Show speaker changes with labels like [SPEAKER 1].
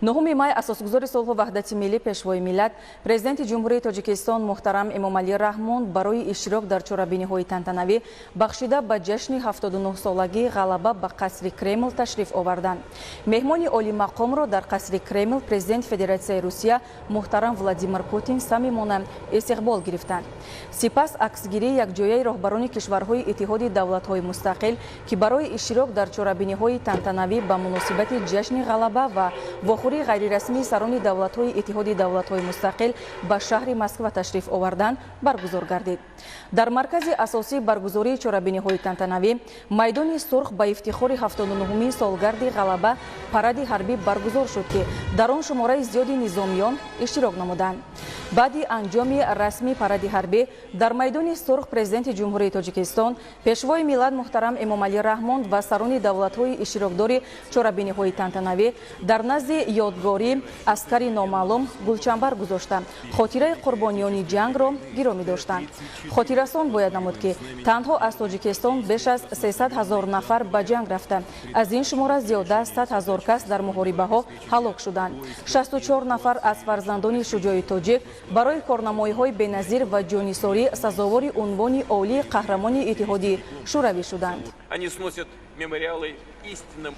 [SPEAKER 1] 9-уми май асосгузори сулҳу ваҳдати миллӣ, Пешвои миллат, Президенти Ҷумҳурии Тоҷикистон муҳтарам Эмомалӣ Раҳмон барои иштирок дар чорабиниҳои тантанавӣ, бахшида ба ҷашни 79-солагии Ғалаба, ба қасри Кремл ташриф оварданд. Меҳмони олимақомро дар қасри Кремл Президенти Федератсияи Русия муҳтарам Владимир Путин самимона истиқбол гирифтанд. Сипас аксгирии якҷояи роҳбарони кишварҳои Иттиҳоди Давлатҳои Мустақил, ки барои иштирок дар чорабиниҳои тантанавӣ ба муносибати ҷашни Ғалаба ва вохӯрии ғайрирасмии сарони давлатҳои Иттиҳоди Давлатҳои Мустақил ба шаҳри Москва ташриф оварданд, баргузор гардид. Дар маркази асосии баргузории чорабиниҳои тантанавӣ, Майдони Сурх, ба ифтихори 79-умин солгарди Ғалаба паради ҳарбӣ баргузор шуд, ки дар он шумораи зиёди низомиён иштирок намуданд. Баъди анҷоми расмии паради ҳарбӣ дар Майдони Сурх Президенти Ҷумҳурии Тоҷикистон, Пешвои миллат муҳтарам Эмомалӣ Раҳмон ва сарони давлатҳои иштирокдори чорабиниҳои тантанавӣ дар назди ёдгории Аскари номаълум гулчамбар гузошта, хотираи қурбониёни ҷангро гиромӣ доштанд. Хотиррасон бояд намуд, ки танҳо аз Тоҷикистон беш аз 300 ҳазор нафар ба ҷанг рафта, аз ин шумора зиёда аз 100 ҳазор кас дар муҳорибаҳо ҳалок шуданд. 64 нафар аз фарзандони шуҷои тоҷик барои корнамоиҳои беназир ва ҷоннисорӣ сазовори унвони олии Қаҳрамони Иттиҳоди Шӯравӣ шуданд.
[SPEAKER 2] Они сносят мемориалы истинным.